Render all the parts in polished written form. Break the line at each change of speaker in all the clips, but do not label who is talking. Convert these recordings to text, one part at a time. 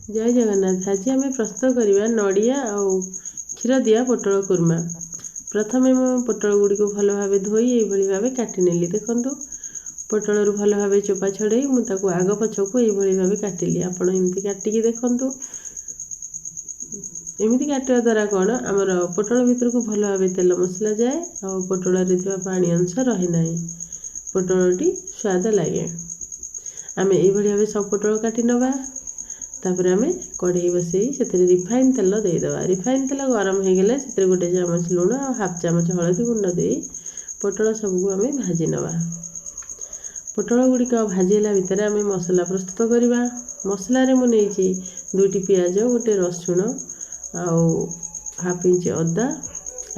ଜୟ ଜଗନ୍ନାଥ। ଆଜି ଆମେ ପ୍ରସ୍ତୁତ କରିବା ନଡ଼ିଆ ଆଉ କ୍ଷୀର ଦିଆ ପୋଟଳ କୁର୍ମା। ପ୍ରଥମେ ମୁଁ ପୋଟଳ ଗୁଡ଼ିକୁ ଭଲ ଭାବେ ଧୋଇ ଏଇଭଳି ଭାବେ କାଟି ନେଲି। ଦେଖନ୍ତୁ, ପୋଟଳରୁ ଭଲ ଭାବେ ଚୋପା ଛଡ଼େଇ ମୁଁ ତାକୁ ଆଗ ପଛକୁ ଏଇଭଳି ଭାବେ କାଟିଲି। ଆପଣ ଏମିତି କାଟିକି ଦେଖନ୍ତୁ। ଏମିତି କାଟିବା ଦ୍ୱାରା କ'ଣ, ଆମର ପୋଟଳ ଭିତରକୁ ଭଲ ଭାବେ ତେଲ ମସଲା ଯାଏ ଆଉ ପୋଟଳରେ ଥିବା ପାଣି ଅଂଶ ରହେ ନାହିଁ, ପୋଟଳଟି ସ୍ୱାଦ ଲାଗେ। ଆମେ ଏଇଭଳି ଭାବେ ସବୁ ପୋଟଳ କାଟି ନେବା। ତାପରେ ଆମେ କଢ଼େଇ ବସେଇ ସେଥିରେ ରିଫାଇନ୍ ତେଲ ଦେଇଦେବା। ରିଫାଇନ୍ ତେଲ ଗରମ ହେଇଗଲେ ସେଥିରେ 1 ଚାମଚ ଲୁଣ ଆଉ ହାଫ୍ ଚାମଚ ହଳଦୀ ଗୁଣ୍ଡ ଦେଇ ପୋଟଳ ସବୁକୁ ଆମେ ଭାଜି ନେବା। ପୋଟଳ ଗୁଡ଼ିକ ଭାଜି ହେଲା ଭିତରେ ଆମେ ମସଲା ପ୍ରସ୍ତୁତ କରିବା। ମସଲାରେ ମୁଁ ନେଇଛି 2ଟି ପିଆଜ, 1 ରସୁଣ ଆଉ ହାଫ୍ ଇଞ୍ଚ ଅଦା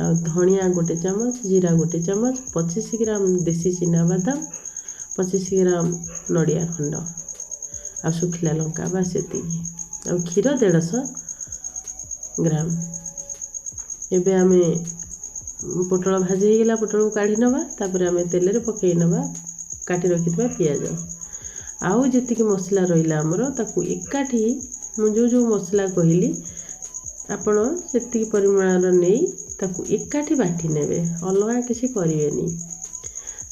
ଆଉ ଧଣିଆ 1 ଚାମଚ, ଜିରା 1 ଚାମଚ, 25 ଗ୍ରାମ ଦେଶୀ ଚିନାବାଦାମ, 25 ଗ୍ରାମ ନଡ଼ିଆ ଖଣ୍ଡ ଆଉ ଶୁଖିଲା ଲଙ୍କା, ବାସ୍ ଏତିକି, ଆଉ କ୍ଷୀର 150 ଗ୍ରାମ। ଏବେ ଆମେ ପୋଟଳ ଭାଜି ହେଇଗଲା, ପୋଟଳକୁ କାଢ଼ି ନେବା। ତାପରେ ଆମେ ତେଲରେ ପକାଇ ନେବା କାଟି ରଖିଥିବା ପିଆଜ ଆଉ ଯେତିକି ମସଲା ରହିଲା ଆମର, ତାକୁ ଏକାଠି ମୁଁ ଯେଉଁ ଯେଉଁ ମସଲା କହିଲି ଆପଣ ସେତିକି ପରିମାଣର ନେଇ ତାକୁ ଏକାଠି ବାଟି ନେବେ, ଅଲଗା କିଛି କରିବେନି।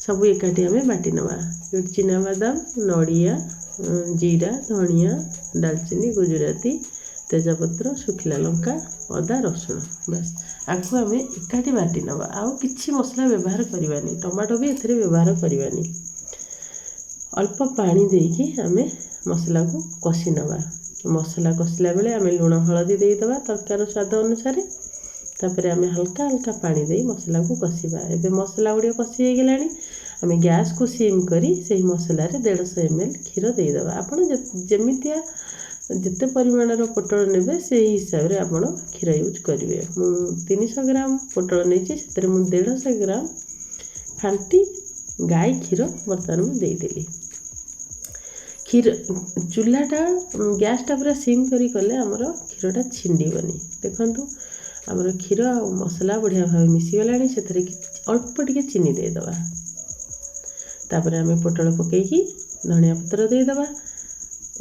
ସବୁ ଏକାଠି ଆମେ ବାଟି ନେବା, ଯେଉଁଠି ଚିନାବାଦାମ, ନଡ଼ିଆ, ଜିରା, ଧଣିଆ, ଡାଲଚିନି, ଗୁଜୁରାତି, ତେଜପତ୍ର, ଶୁଖିଲା ଲଙ୍କା, ଅଦା, ରସୁଣ, ବାସ୍ ଆକୁ ଆମେ ଏକାଠି ବାଟି ନେବା। ଆଉ କିଛି ମସଲା ବ୍ୟବହାର କରିବାନି, ଟମାଟୋ ବି ଏଥିରେ ବ୍ୟବହାର କରିବାନି। ଅଳ୍ପ ପାଣି ଦେଇକି ଆମେ ମସଲାକୁ କଷି ନେବା। ମସଲା କଷିଲା ବେଳେ ଆମେ ଲୁଣ ହଳଦୀ ଦେଇଦେବା ତରକାରୀର ସ୍ୱାଦ ଅନୁସାରେ। ତାପରେ ଆମେ ହାଲକା ହାଲକା ପାଣି ଦେଇ ମସଲାକୁ କଷିବା। ଏବେ ମସଲା ଗୁଡ଼ିକ କଷି ହେଇଗଲାଣି। ଆମେ ଗ୍ୟାସ୍କୁ ସିମ୍ କରି ସେହି ମସଲାରେ 150 ଏମ୍ ଏଲ୍ କ୍ଷୀର ଦେଇଦେବା। ଆପଣ ଯେମିତିଆ ଯେତେ ପରିମାଣର ପୋଟଳ ନେବେ, ସେଇ ହିସାବରେ ଆପଣ କ୍ଷୀର ୟୁଜ୍ କରିବେ। ମୁଁ 300 ଗ୍ରାମ ପୋଟଳ ନେଇଛି, ସେଥିରେ ମୁଁ 150 ଗ୍ରାମ ଖାଣ୍ଟି ଗାଈ କ୍ଷୀର ବର୍ତ୍ତମାନ ମୁଁ ଦେଇଦେଲି। କ୍ଷୀର ଚୁଲାଟା ଗ୍ୟାସ୍ଟା ପୁରା ସିମ୍ କରି କଲେ ଆମର କ୍ଷୀରଟା ଛିଣ୍ଡିବନି। ଦେଖନ୍ତୁ, ଆମର କ୍ଷୀର ଆଉ ମସଲା ବଢ଼ିଆ ଭାବେ ମିଶିଗଲାଣି। ସେଥିରେ ଅଳ୍ପ ଟିକେ ଚିନି ଦେଇଦେବା। ତାପରେ ଆମେ ପୋଟଳ ପକାଇକି ଧନିଆ ପତ୍ର ଦେଇଦେବା।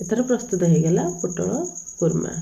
ଏଥର ପ୍ରସ୍ତୁତ ହେଇଗଲା ପୋଟଳ କୁର୍ମା।